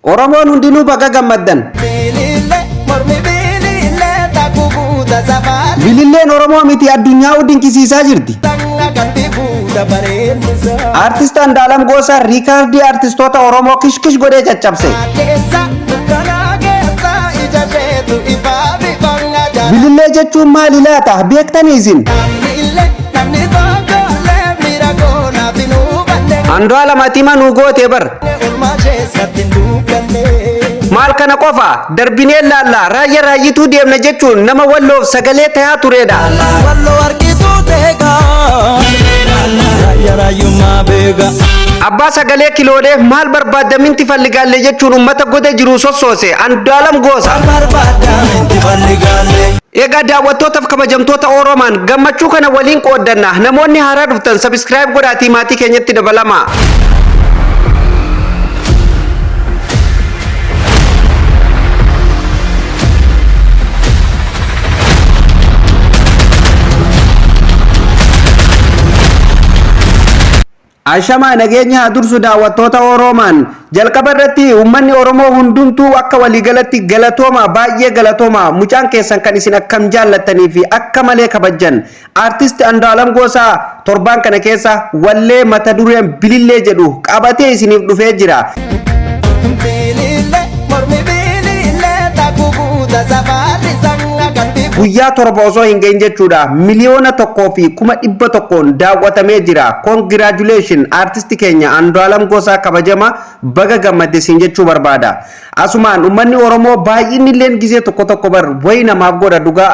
Oromoon hundinuu baga gammaddan. Bililleen Oromoo miti addunyaa dinqisiisaa jirti. Artist Andaalam Goosaa riikaardii artistoota Oromoo kishkish godhee caccabse. Bilillee jechuun maali laata? Beektanii isin? Andu'aalam ati hima nuu goote bar. Maal kana qofa darbinee laalla raayya raayyituu deemna jechuun nama walloof sagalee tayaa turedha. Walloo harkituu teegaa raayya raayyummaa beegaa. Abbaa sagalee kiloolee maal barbaadda minti falligaalle jechuun uummata goda jiru sossoose Andu'aalam Goosa. Barbaadda minti falligaalle. Egaa daawwattootaaf kabajamtoota Oromaan gammachuu kana waliin qooddanna. Namoonni haaraa dhuftan subscribe godhaatii maatii keenyatti dabalama. Ashamaa nageenya haa dursu daawwattoota Oroomaan jalqaba irratti uummanni Oromoo hundumtuu akka waliigalatti galatooma, baay'ee galatooma. Mucaan keessan kan isin akkam jaallattanii fi akka malee kabajjan Artist Andu'aalam Goosaa torbaan kana keessa wallee mata dureen Bilillee jedhu qabatee isiniif dhufee jira. Guyyaa 7 osoo hin gahin jechuudha 1,100,000 daawwatamee jira. Congratulation artisti keenya Andu'aalam Gosaa kabajama, baga gammadde siin jechuu barbaada. Asumaan uummanni Oromoo baay'inni illeen gizee tokko tokko bar wayi namaaf godha dhugaa.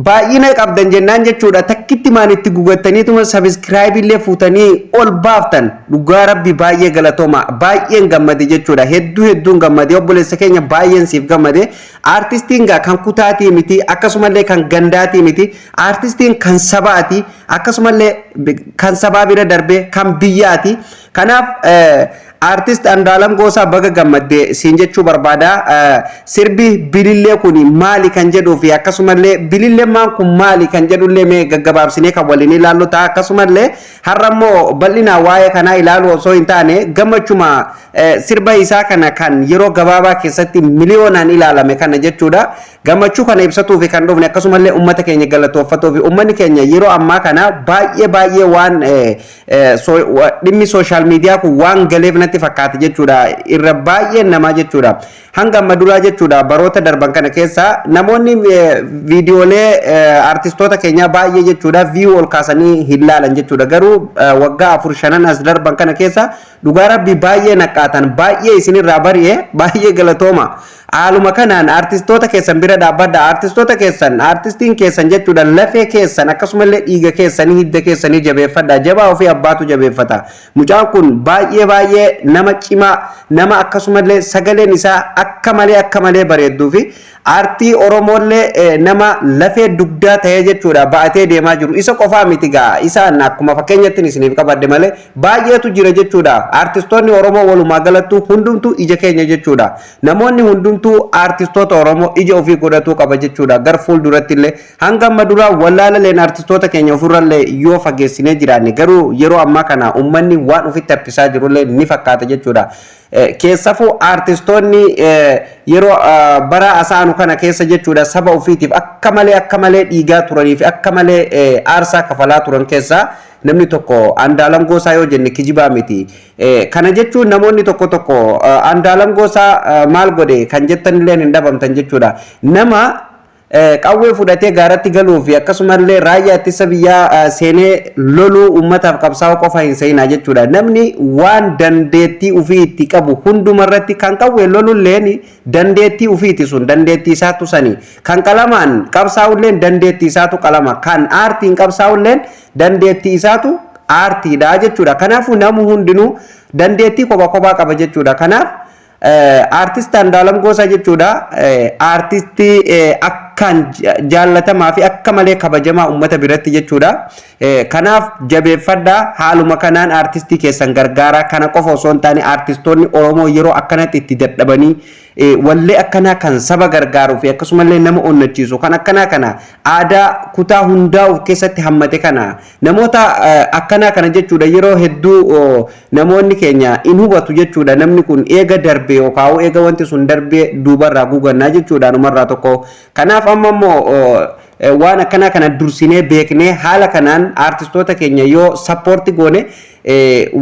Baay'ina qabdan jennaan jechuudha takkitti maan itti gugattaniituma subscribe illee fuutanii ol baaftan. Dhugaa rabbi baay'ee galatooma, baay'een gammade jechuudha, hedduu hedduun gammade. Obboleessa keenya baay'een siif gammade. Aartistiin gaa kan kutaatii miti, akkasumallee kan gandaatii miti, aartistiin kan sabaati, akkasumallee kan sabaa bira darbee kan biyyaati. Kanaaf Aartist Andu'aalam Goosaa baga gammadde siin jechuu barbaada. Sirbi Bilillee kun maali kan jedhuu fi akkasumallee Bililleen kun maali kan jedhullee mee gaggabaabsinee kan waliin ilaallu ta'a. Akkasumallee har'a immoo bal'inaan waa'ee kanaa ilaaluu osoo hin taane gammachuma sirba isaa kana kan yeroo gabaabaa keessatti miliyoonaan ilaalame kana jechuudha. Gammachuu kana ibsatuu fi kan dhufne, akkasumallee uummata keenya galatooffatuu fi uummanni keenya yeroo ammaa kana baay'ee baay'ee waan dhimmi social media kun waan galeef natti fakkaate jechuudha. Irra baay'een namaa jechuudha. Hanga amma duraa jechuudha, baroota darban kana keessa namoonni viidiyoolee artistoota keenyaa baay'ee jechuudha view ol kaasanii hin laalan jechuudha. Garuu waggaa 4 shanan as darban kana keessa dhugaa rabbi baay'ee naqqaatan, baay'ee isinirraa bari'e, baay'ee galatooma. Haaluma kanaan artistoota keessan bira dhaabbadha. Artistoota keessan, artistiin keessan jechuudha lafee keessan, akkasumallee dhiiga keessanii, hidda keessanii jabeeffadha. Jabaa ofii abbaatu jabeeffata. Mucaan kun baay'ee baay'ee nama cimaa, nama akkasumallee sagaleen isaa akka malee akka malee bareedduu fi aartii Oromoollee nama lafee dugdaa ta'ee jechuudha ba'atee deemaa jiru. Isa qofaa miti gaa, isaan akkuma fakkeenyatti isiniif qabadde malee baay'eetu jira jechuudha. Aartistoonni Oromoo walumaa galattuu hundumtuu ija keenya jechuudha. Namoonni hundumtuu aartistoota Oromoo ija ofii godhatuu qaba jechuudha. Gar fuulduratti illee hanga amma duraa wallaalaleen aartistoota keenya ofirrallee yoo fageessinee jiraanne, garuu yeroo ammaa kana uummanni waan ofitti harkisaa jirullee ni fakkaata jechuudha. Keessafuu aartistoonni yeroo bara asaanu kana keessa jechuudha saba ofiitiif akka malee akka malee dhiigaa turanii fi akka malee aarsaa kafalaa turan keessaa namni tokko Andaalam Goosaa yoo jenne kijibaa miti. Kana jechuun namoonni tokko tokko Andaalam Goosaa maal godhe kan jettanillee hin dhabamtan jechuudha. Nama qawwee fudhatee gaaratti galuu fi akkasumallee raayyaa ittisa biyyaa seenee loluu, uummataaf qabsaa'uu qofa hin seenaa jechuudha. Namni waan dandeettii ofii itti qabu hundumarratti kan qawwee lolulleen dandeettii ofiiti, sun dandeettii isaatu sani. Kan qalamaan qabsaa'ulleen dandeettii isaatu qalama. Kan aartiin qabsaa'ulleen dandeettii isaatu aartiidha jechuudha. Kanaafuu namni hundinuu dandeettii kophaa kophaa qaba jechuudha. Kanaaf aartist Andaalam Goosaa jechuudha aartistii akka Akkaan jaallatamaa fi akka malee kabajamaa uummata biratti jechuudha. Kanaaf jabeeffadhaa, haaluma kanaan aartistii keessan gargaaraa. Kana qofa osoo hin taane, aartistoonni Oromoo yeroo akkanatti itti dadhabanii wallee akkanaa kan saba gargaaruu fi akkasumallee nama onnachiisu kan akkanaa kana, aadaa kutaa hundaa of keessatti hammate kana, namoota akkanaa kana jechuudha, yeroo hedduu namoonni keenya in hubatu jechuudha. Namni kun eega darbe yookaan eega wanti sun darbe duubarraa guugannaa jechuudha numarraa tokko. Kanaaf amma immoo waan akkanaa kana dursinee beeknee haala kanaan aartistoota keenya yoo support goone,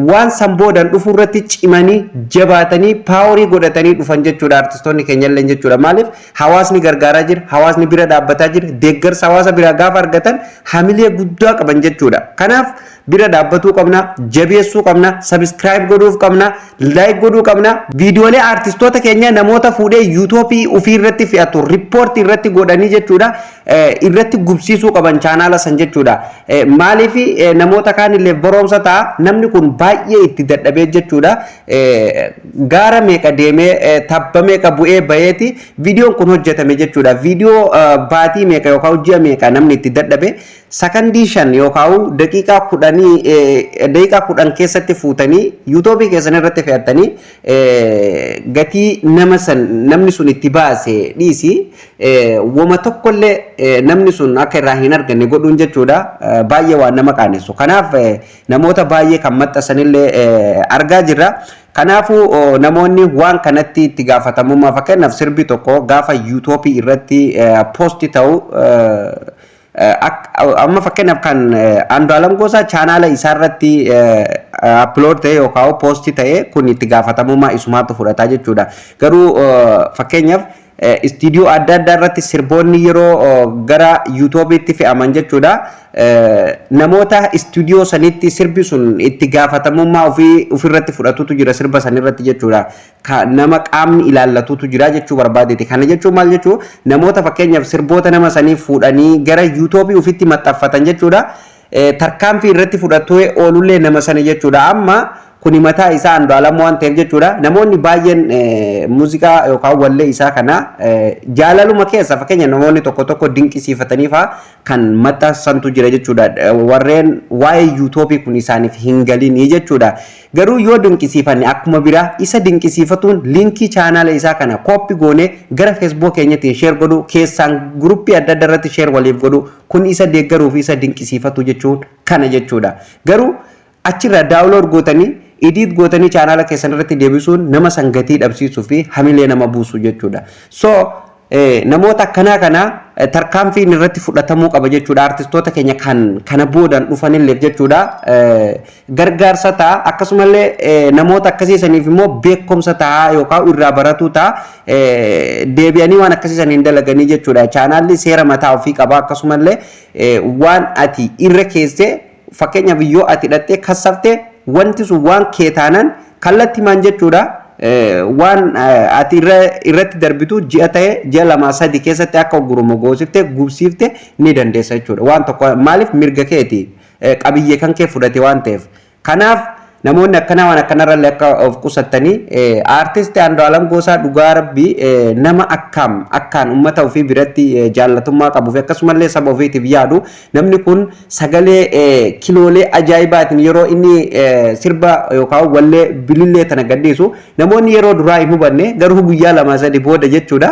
waan san boodan dhufuu irratti cimanii jabaatanii power godhatanii dhufan jechuudha aartistoonni keenya illee jechuudha. Maaliif? Hawaasni gargaaraa jira, hawaasni bira dhaabbataa jira, deeggarsa hawaasa biraa gaafa argatan hamilee guddaa qaban jechuudha. Kanaaf bira dhaabbatuu qabna, jabeessuu qabna, subscribe godhuuf qabna, like godhuu qabna. Viidiyoolee aartistoota keenya namoota fuudhee YouTube ofii irratti fe'atu report irratti godhanii jechuudha, irratti gubsiisuu qaban chaanaala san jechuudha. Maaliif? Namoota kaanillee barumsa ta'a. Namni kun baay'ee itti dadhabee jechuudha. Gaara meeqa deemee, tabba meeqa bu'ee baheeti viidiyoon kun hojjetame jechuudha. Viidiyoo baatii meeqa yookaan ji'a meeqa namni itti dadhabe sakandii 5 yookaan daqiiqaa 10, daqiiqaa 10 keessatti fuutanii YouTube keessan irratti fe'attanii, gatii nama san namni sun itti baase dhiisi, wama tokkollee namni sun akka irraa hin arganne godhuun jechuudha, baay'ee waan nama qaanessu. Kanaaf namoota baay'ee kan maxxansanillee argaa jirra. Kanaafuu namoonni waan kanatti itti gaafatamummaa, fakkeenyaaf sirbi tokko gaafa YouTube irratti post ta'u, amma fakkeenyaaf kan Andu'aalam Gosaa chaanaala isaarratti upload ta'e yookaan post ta'e kun itti gaafatamummaa isumaatu fudhataa jechuudha. Garuu fakkeenyaaf istiidiyoo adda addaa irratti sirboonni yeroo gara YouTubeitti fe'aman jechuudha. Namoota istiidiyoo sanitti sirbi sun itti gaafatamummaa ofii ofirratti fudhatutu jira sirba sanirratti jechuudha. Nama qaamni ilaallatutu jira jechuu barbaadeeti. Kana jechuun maal jechuu? Namoota fakkeenyaaf sirboota nama sanii fuudhanii gara YouTube ofitti maxxanfatan jechuudha. Tarkaanfii irratti fudhatee oolullee nama sana jechuudha. Amma kuni mataa isaa Andu'aalam waan ta'eef jechuudha. Namoonni baay'een muuziqaa yookaan wallee isaa kana jaalaluma keessa, fakkeenya namoonni tokko tokko dinqisiifatanii fa'aa kan maxxansantu jira jechuudha. Warreen waa'ee YouTube kun isaaniif hin galinii jechuudha. Garuu yoo dinqisiifanne, akkuma biraa isa dinqisiifatuun link chaanaala isaa kana copy goonee gara Facebook keenyatiin share godhuu, keessaan group adda addaa irratti share waliif godhuu, kun isa deeggaruu fi isa dinqisiifatu jechuun kana jechuudha. Garuu achirraa download gootanii, edit gootanii chaanaala keessan irratti deebisuun nama san gatii dhabsiisuu fi hamilee nama buusu jechuudha. So namoota akkanaa kana tarkaanfiin irratti fudhatamuu qaba jechuudha. Artistoota keenya kan kana boodan dhufanilleef jechuudha. Gargaarsa ta'a, akkasumallee namoota akkasiisaniif immoo beekumsa ta'a yookaan irraa baratuu ta'a. Deebi'anii waan akkasiisan hin dalaganii jechuudha. Chaanaalli seera mataa ofii qaba, akkasumallee waan ati irra keessee, fakkeenyaaf yoo ati hidhattee kassaftee wanti sun waan kee taanaan kallattii jechuudha. Waan ati irratti darbitu ji'a ta'e ji'a 2 3 keessatti akka guruma goosiftee gubsiifte ni dandeessa jechuudha. Waan tokko maaliif? Mirga keeti, qabiyyee kan kee fudhate waan ta'eef. Kanaaf namoonni akkanaa waan akkanarrallee akka of qusattanii. Aartisti Andu'aalam Gosaa dhugaa rabbii nama akkaam akkaan uummata ofii biratti jaallatummaa qabuu fi akkasumallee saba ofiitiif yaadu. Namni kun sagalee kiloolee ajaa'ibaatiin yeroo inni sirba yookaan wallee bilillee tana gadhiisu namoonni yeroo duraa hin hubanne, garuu guyyaa 2 3 booda jechuudha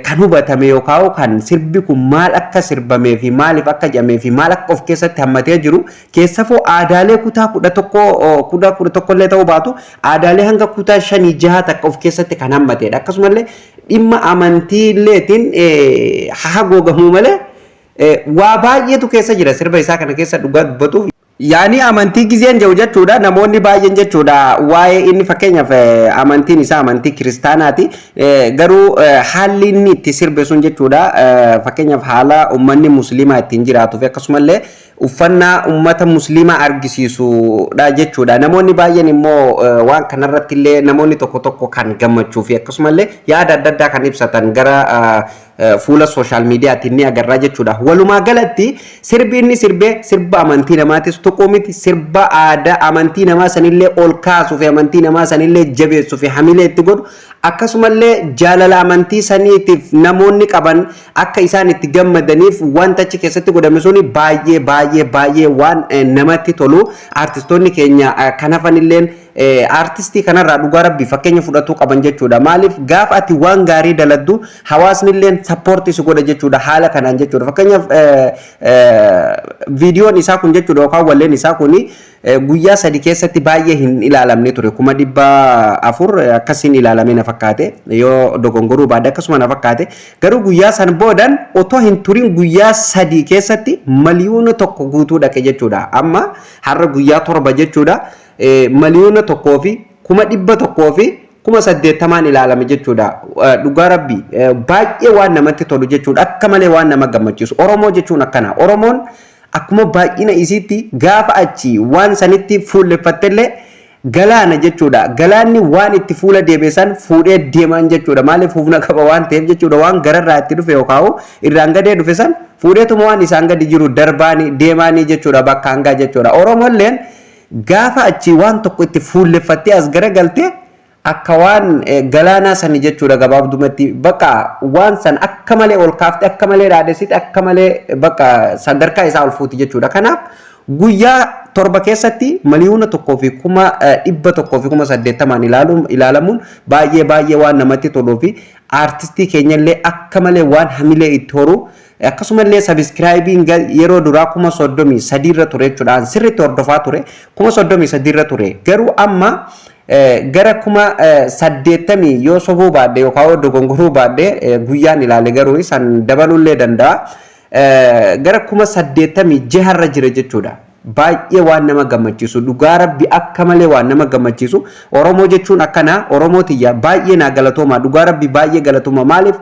kan hubatame yookaan kan sirbi kun maal akka sirbamee fi maaliif akka jedhamee fi maal akka of keessatti hammatee jiru. Keessafuu aadaalee kutaa 11, kutaa 11 illee ta'uu baatu, aadaalee hanga kutaa 5 6 takka of keessatti kan hammatedha. Akkasumallee dhimma amantiilleetiin haa malee waa baay'eetu keessa jira sirba isaa kana keessa dhugaa dubbatuuf. Yaani amantii gizeen jiru jechuudha, namoonni baay'een jechuudha, waa'ee inni fakkeenyaaf amantiin isaa amantii kiristaanaati, garuu haalli inni itti sirbe sun jechuudha, fakkeenyaaf haala uummanni musliimaa ittiin jiraatuu fi akkasumallee Uffannaa ummata musliimaa argisiisudha jechuudha. Namoonni baay'een immoo waan kanarratti illee namoonni tokko tokko kan gammachuu fi akkasumallee yaada adda addaa kan ibsatan gara fuula social mediaatiin ni agarraa jechuudha. Walumaa galatti sirbi inni sirbee sirba amantii namaatis tuquu miti, sirba aadaa amantii namaa sanillee ol kaasuu fi amantii namaa sanillee jabeessuu fi hamilee itti godhu, akkasumallee jaalala amantii saniitiif namoonni qaban akka isaan itti gammadaniif wanta achi keessatti godhame suni baay'ee baay'ee baay'ee waan namatti tolu. Artistoonni keenya kan hafanilleen artistii kanarraa dhugaa rabbii fakkeenya fudhatuu qaban jechuudha. Maaliif, gaafa ati waan gaarii daladdu hawaasni illee support si godha jechuudha haala kanaan jechuudha. Fakkeenyaaf, viidiyoon isaa kun jechuudha yookaan walleen isaa kun guyyaa 3 keessatti baay'ee hin ilaalamne ture. 400,000 akkasiin ilaalame na fakkaate, yoo dogongoruu baadhe akkasuma na fakkaate. Garuu guyyaa san boodan otoo hin turin guyyaa 3 keessatti 1 miliyoona guutuu dhaqe jechuudha. Amma har'a guyyaa 7 jechuudha. 1,180,000 ilaalame jechuudha. Dhugaa rabbi baay'ee waan namatti tolu jechuudha. Akka malee waan nama gammachiisu. Oromoo jechuun akkana. Oromoon akkuma baay'ina isiitti gaafa achi waan sanitti fuulleffattellee galaana jechuudha. Galaanni waan itti fuula deebisan fuudhee deeman jechuudha. Maaliif, humna qaba waan ta'eef jechuudha. Waan gararraa itti dhufe yookaan irraan gadee dhufe san fuudheetuma waan isaan gadi jiru darbaanii deemaanii jechuudha, bakka hangaa jechuudha. Oromoolleen gaafa achi waan tokko itti fuulleffattee as garagaltee akka waan galaanaa sani jechuudha. Gabaabdumatti bakka waan san akka malee ol kaafte, akka malee dhaadessite, akka malee bakka sadarkaa isaa ol fuuti jechuudha. Kanaaf guyyaa 7 keessatti 1,180,000 ilaalamuun baay'ee baay'ee waan namatti toluu fi aartistii keenyallee akka malee waan hamilee itti horu, akkasumallee subscribeiin yeroo duraa 33,000rra ture jechuudhaan sirriitti hordofaa ture, 33,000rra ture. Garuu amma gara 80,000, yoo sobuu baadhe yookaan dogongoruu baadhe, guyyaan ilaale garuu san dabaluullee danda'a, gara 86,000rra jira jechuudha. Baay'ee waan nama gammachiisu, dhugaa rabbi akka malee waan nama gammachiisu. Oromoo jechuun akkana. Oromoo tiyya, baay'ee naa galatooma, dhugaa rabbi baay'ee galatooma. Maaliif,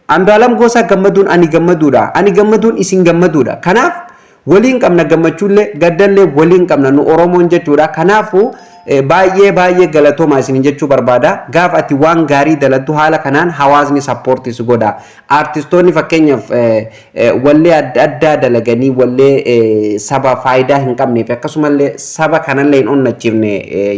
Andu'aalam Gosaa gammaduun ani gammaduudha, ani gammaduun isin gammaduudha. Kanaaf waliin qabna, gammachuullee gaddallee waliin qabna nu Oromoon jechuudha. Kanaafuu baay'ee baay'ee galatooma isin jechuu barbaada. Gaafa ati waan gaarii daladdu haala kanaan hawaasni support si godha. Aartistoonni fakkeenyaaf wallee adda addaa dalaganii wallee saba faayidaa hin qabnee fi akkasumallee saba kanallee hin onnachiifne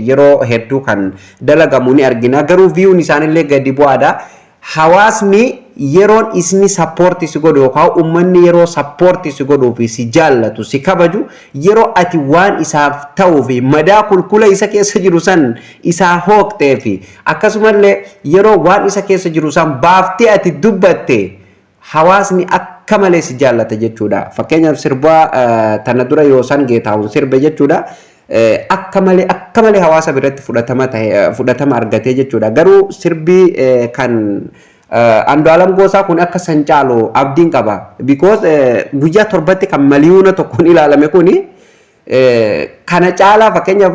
yeroo hedduu kan dalagamu ni argina. Garuu viewun isaanillee gadi bu'aadha. Hawaasni yeroon isni support si godhu yookaan uummanni yeroo support si godhuu fi si jaallatu, si kabaju, yeroo ati waan isaaf ta'uu fi madaa kulkula isa keessa jiru san isaa hooqxee fi akkasumallee yeroo waan isa keessa jiru san baaftee ati dubbatte hawaasni akka malee si jaallata jechuudha. Fakkeenyaaf, sirbaa tana dura yoo san Geetaawun sirbe jechuudha. Akka malee akka malee hawaasa biratti fudhatama ta'e, fudhatama argatee jechuudha. Garuu sirbi kan Andu'aalam Gosaa kun akka san caalu abdiin qaba. Because guyyaa 7tti kan 1 miliyoona ilaalame kuni kana caalaa fakkeenyaaf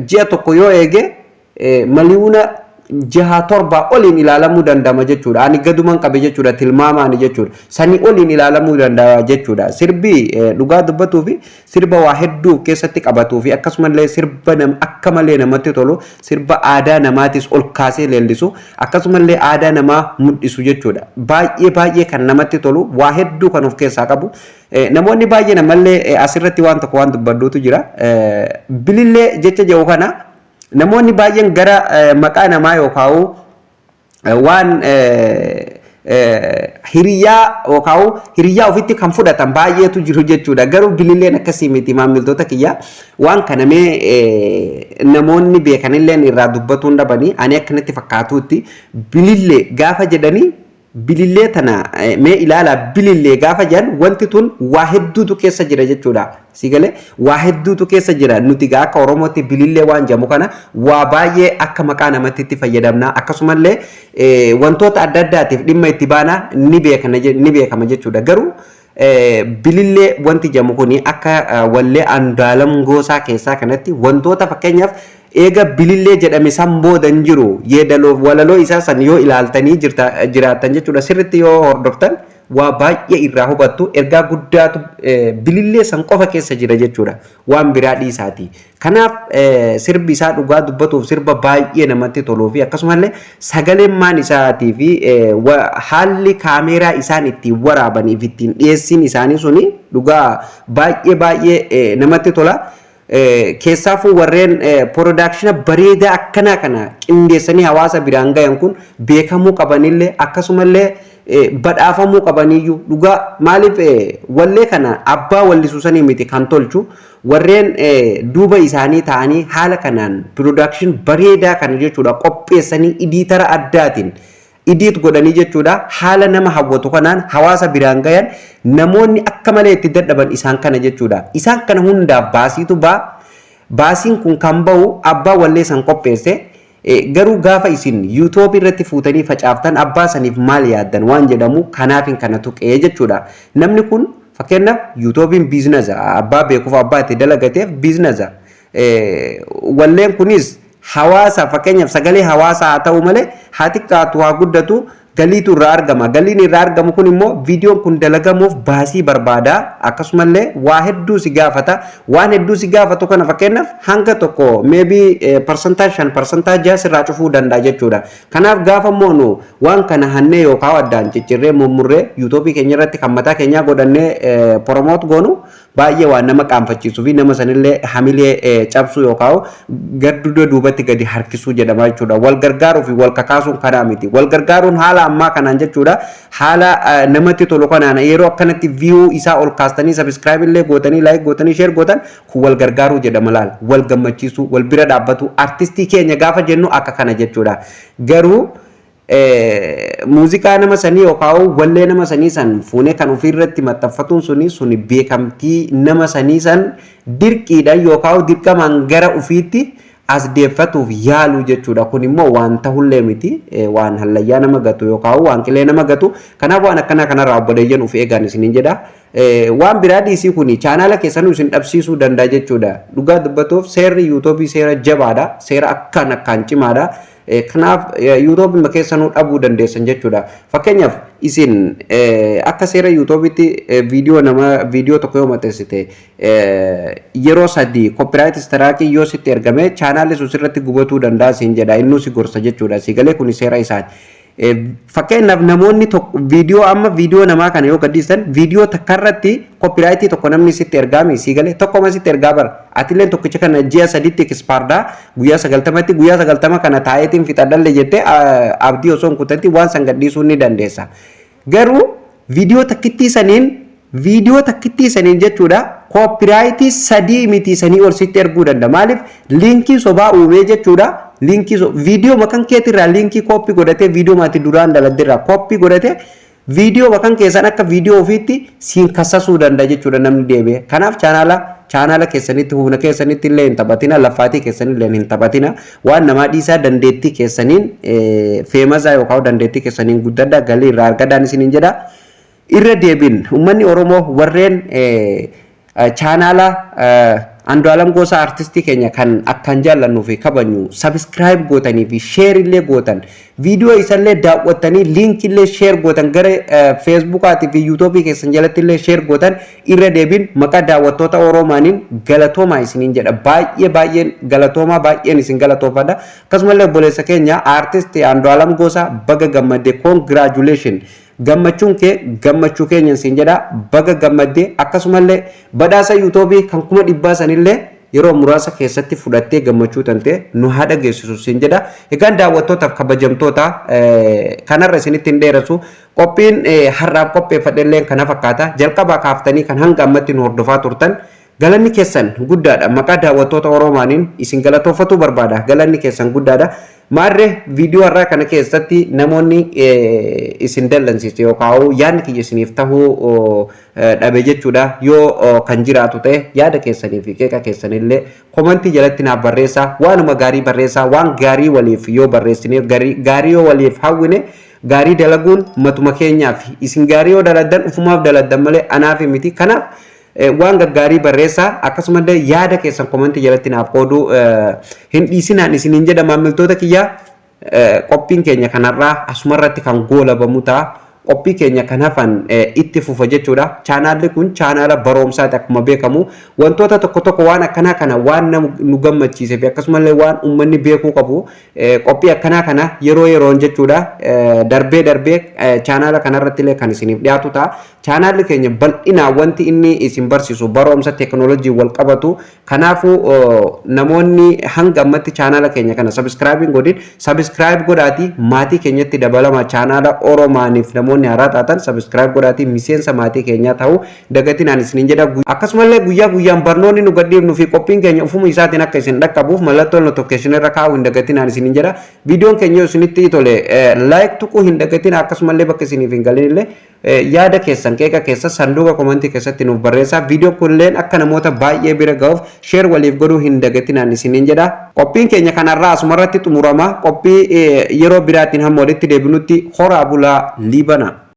ji'a 1 yoo eege 6 miliyoona 7 oliin ilaalamuu danda'ama jechuudha. Ani gaduman qabe jechuudha, tilmaamaani jechuudha. Sanii oliin ilaalamuu danda'a jechuudha. Sirbi dhugaa dubbatuu fi sirba waa hedduu of keessatti qabatuu fi akkasumallee sirba akka malee namatti tolu, sirba aadaa namaatis ol kaasee leellisu, akkasumallee aadaa namaa mul'isu jechuudha. Baay'ee baay'ee kan namatti tolu, waa hedduu kan of keessaa qabu. Namoonni baay'een ammallee asirratti waan tokko waan dubbadhuutu jira. Bilillee jecha jedhu kana namoonni baay'een gara maqaa namaa yookaan waan hiriyaa yookaan hiriyaa ofitti kan fudhatan baay'eetu jiru jechuudha. Garuu bililleen akkasii miti, maamiltoota kiyya. Waan kana mee namoonni beekanilleen irraa dubbatuun dhabanii, ani akkanatti fakkaatuutti bilillee gaafa jedhanii, bilillee tana mee ilaalaa, bilillee gaafa jedhan wanti tun waa hedduutu keessa jira jechuudha. Si galee, waa hedduutu keessa jira. Nuti gaa akka Oromootti bilillee waan jedhamu kana waa baay'ee akka maqaa namatti itti fayyadamna. Akkasumallee wantoota adda addaatiif dhimma itti baana, ni beekama jechuudha. Garuu bilillee wanti jedhamu kuni akka wallee Andu'aalam Gosaa keessaa kanatti wantoota fakkeenyaaf eega bilillee jedhame san booda hin jiru. Yeedaloof walaloo isaa san yoo ilaaltanii jiraattan jechuudha, sirritti yoo hordoftan waa baay'ee irraa hubattu. Ergaa guddaatu bilillee san qofa keessa jira jechuudha. Waan biraa dhiisaati. Kanaaf sirbi isaa dhugaa dubbatuuf sirba baay'ee namatti toluu fi akkasumallee sagaleen maan isaatii fi haalli kaameeraa isaan ittiin waraabanii fi ittiin dhiyeessiin isaanii suni dhugaa baay'ee baay'ee namatti tola. Keessaafuu warreen production bareedaa akkanaa kana qindeessanii hawaasa biraan gayan kun beekamuu qabanillee, akkasumallee badhaafamuu qabaniyyuu dhugaa. Maaliif, wallee kana abbaa wallisuu sanii miti kan tolchu, warreen duuba isaanii ta'anii haala kanaan production bareedaa kana jechuudha qopheessanii, editor addaatiin edit godhanii jechuudha, haala nama hawwatu kanaan hawaasa biraan gayan. Namoonni akka malee itti dadhaban isaan kana jechuudha. Isaan kana hundaaf baasiitu baa. Baasiin kun kan bahu abbaa wallee san qopheesse. Garuu gaafa isin YouTube irratti fuutanii facaaftan abbaa saniif maal yaaddan waan jedhamu kanaafin kana tuqee jechuudha. Namni kun fakkeenyaaf YouTubeiin business, abbaa beekuuf, abbaa itti dalagateef business. Walleen kunis hawaasa, fakkeenyaaf sagalee hawaasaa haa ta'u malee, haa xiqqaatu haa guddatu, galiitu irraa argama. Galiin irraa argamu kun immoo viidiyoon kun dalagamuuf baasii barbaada. Akkasumallee waa hedduu si gaafata. Waan hedduu si gaafatu kana fakkeenyaaf hanga tokko maybe 5%, 6% sirraa cufuu danda'a jechuudha. Kanaaf gaafa immoo nu waan kana hannee yookaan addaan ciccirree mummurree YouTube keenya irratti kan mataa keenyaa godhannee promote goonu, baay'ee waan nama qaanfachiisuu fi nama sanillee hamilee cabsuu yookaan gadduda duubatti gadi harkisuu jedhama jechuudha. Wal gargaaruu fi wal kakaasuun kanaa miti. Wal gargaaruun haala ammaa kanaan jechuudha. Haala namatti tolu kanaan yeroo akkanatti view isaa ol kaastanii, subscribe illee gootanii, like gootanii, share gootan, kun wal gargaaruu jedhama laal. Wal gammachiisuu, wal bira dhaabbatu, artistii keenya gaafa jennu akka kana jechuudha. Garuu muuziqaa nama sanii yookaan wallee nama sanii san fuunee kan ofiirratti maxxanfatuun suni beekamtii nama sanii san dirqiidhaan yookaan dirqamaan gara ofiitti as deeffatuuf yaaluu jechuudha. Kun immoo waan tahullee miti, waan hallayyaa nama gatu yookaan waan qilee nama gatu. Kanaaf waan akkanaa kanarraa obboleeyyan of eegan isiniin jedha. Waan biraa dhiisii, kuni chaanaala keessanuu isin dhabsiisuu danda'a jechuudha. Dhugaa dubbatuuf seerri YouTube seera jabaadha. Seera akkaan akkaan cimaadha. Kanaaf YouTube keessanuu dhabuu dandeessan jechuudha. Fakkeenyaaf isin akka seera YouTubeitti viidiyoo nama viidiyoo tokko yoo maxxansite, yeroo 3 copyright strike yoo sitti ergame, chaanaalli sun sirratti gubatuu danda'a siin jedha, innuu si gorsa jechuudha. Si galee, kuni seera isaati. Fakkeenyaaf namoonni tokko viidiyoo, amma viidiyoo namaa kana yoo gadhiistan, viidiyoo takkarratti copyright tokko namni sitti ergaame, sii galee, tokkoma sitti ergaa bara, atillee tokkicha kana ji'a 3tti expiredha, guyyaa 90tti, guyyaa 90 kana taa'eetiin fixadhalle jettee abdii osoo hin kutatti waan san gadhiisuu ni dandeessa. Garuu viidiyoo takkittii saniin jechuudha copyright 3 miti sanii ol sitti erguu danda'a. Maaliif, link sobaa uumee jechuudha. Link viidiyoo makan keetirraa link copy godhatee, viidiyoo maatii duraan daladdirraa copy godhatee, viidiyoo makan keessan akka viidiyoo ofiitti siin kassasuu danda'a jechuudha namni deebi'e. Kanaaf chaanaala keessanitti, humna keessanitti illee hin taphatina, laffaatii keessanillee hin taphatina. Waan namaa dhiisaa, dandeettii keessaniin famous yookaan dandeettii keessaniin guddadhaa, galii irraa argadhaan isiniin jedha. Irra deebiin uummanni Oromoo warreen chaanaala Andu'aalam Gosaa, artistii keenya kan akkaan jaallannuu fi kabajnu, subscribe gootanii fi share illee gootan, viidiyoo isallee daawwattanii, link illee share gootan, gara Facebookaatii fi YouTube keessan jalatti illee share gootan, irra deebiin maqaa daawwattoota Oromaaniin galatoomaa isiniin jedha. Baay'ee baay'een galatoomaa, baay'een isin galatoofadha. Akkasumallee obboleessa keenya aartistii Andu'aalam Gosaa, baga gammadde, congratulation, gammachuun kee gammachuu keenya siin jedha. Baga gammaddee, akkasumallee badhaasa YouTube kan 100,000 sanillee yeroo muraasa keessatti fudhattee gammachuu tantee nu haa dhageessisu siin jedha. Egaan daawwattootaaf kabajamtoota, kanarra isinitti hin dheerasu. Qophiin har'aaf qopheeffadhe kana fakkaata. Jalqabaa kaaftanii kan hanga ammatti nu hordofaa turtan, galanni keessan guddaadha. Maqaa daawwattoota Oromaaniin isin galatooffatuu barbaada. Galanni keessan guddaadha. Maarree viidiyoo har'aa kana keessatti namoonni isin dallansiise yookaan yaadni kiyya isiniif tahuu dhabe jechuudha. Yoo kan jiraatu ta'e, yaada keessanii fi qeeqa keessanillee comment jalatti naaf barreessaa. Waanuma gaarii barreessaa. Waan gaarii waliif yoo barreessine, gaarii yoo waliif hawwine, gaarii dalaguun matuma keenyaaf. Isin gaarii yoo daladdan ufumaaf daladdan malee anaaf miti. Kanaaf waan gaggaarii barreessaa, akkasumallee yaada keessan comment jalatti naaf qooduu hin dhiisinaan isiniin jedha. Maamiltoota kiyyaa, qophiin keenya kanarraa asumarratti kan goolabamu ta'a. Qophii keenya kan hafan itti fufa jechuudha. Chaanaalli kun chaanaala baroomsaati. Akkuma beekamu, wantoota tokko tokko waan akkanaa kana waan nu gammachiisee fi akkasumallee waan uummanni beekuu qabu, qophii akkanaa kana yeroo yeroon jechuudha, darbee darbee chaanaala kanarratti illee kan isiniif dhiyaatu ta'a. Chaanaalli keenya bal'inaan wanti inni isin barsiisu baroomsa teekinooloojii wal qabatu. Kanaafuu namoonni hanga ammatti chaanaala keenya kana subscribe hin godhin, subscribe godhaatii maatii keenyatti dabalama. Chaanaala Oromaaniif namoonni haaraa taatan subscribe godhaatii miseensa maatii keenyaa ta'uu dagatinaan isiniin jedha. Akkasumallee guyyaa guyyaan barnoonni nu gadhiifnu fi qophiin keenya ufuma isaatiin akka isin dhaqqabuuf mallattoo notification irra kaa'uu hin dagatinaan isiniin jedha. Viidiyoon keenya yoo isinitti tole like tuquu hin dagatin. Akkasumallee bakka isiniif hin galin illee yaada keessan, qeeqa keessa sanduuqa komantii keessatti nuuf barreessaa. Viidiyoo kunilleen akka namoota baay'ee bira ga'uuf share waliif godhuu hin dagatinaan isiniin jedha. Qophiin keenya kanarraa asumarratti xumurama. Qophii yeroo biraatiin hamma walitti deebinutti horaa bulaa, liibana.